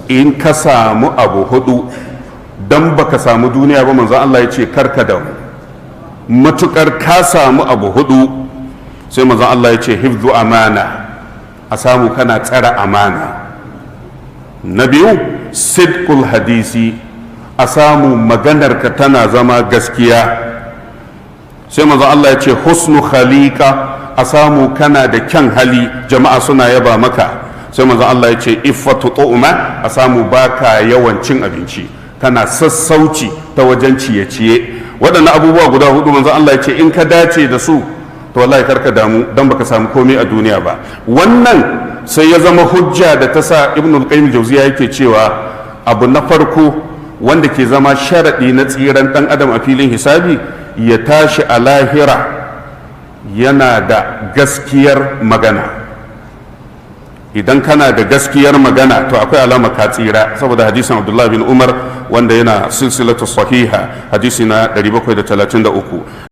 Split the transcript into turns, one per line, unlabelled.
In ka samu abu hudu, dan baka samu duniya ba, manzon Allah ya ce karka damu, matukar ka samu abu hudu. Sai manzon Allah ya ce hifzu amana, a samu kana tsara amana. Na biyu, sidqul hadisi, a samu maganarka tana zama gaskiya. Sai manzon Allah ya ce husnu khaliqa, a samu kana da kyan hali, jama'a suna yaba maka. Sai manzon Allah ya ce iffatu tu'ma, a samu baka yawan cin abinci, kana sassauci ta wajen ciye-ciye. Waɗannan abubuwa guda hudu, manzon Allah ya ce in ka dace da su, to wallahi karka damu dan baka samu komai a duniya ba. Wannan sai ya zama hujja da ta sa Ibn al-Qayyim Jawziya yake cewa abu na farko wanda ke zama sharaɗi na tsiran ɗan adam a filin hisabi, ya tashi a lahira yana da gaskiyar magana. Idan kana da gaskiyar magana, to akwai alama ka tsira, saboda hadisin Abdullah bin Umar wanda yana Silsilatu Sahiha, hadisi na 733.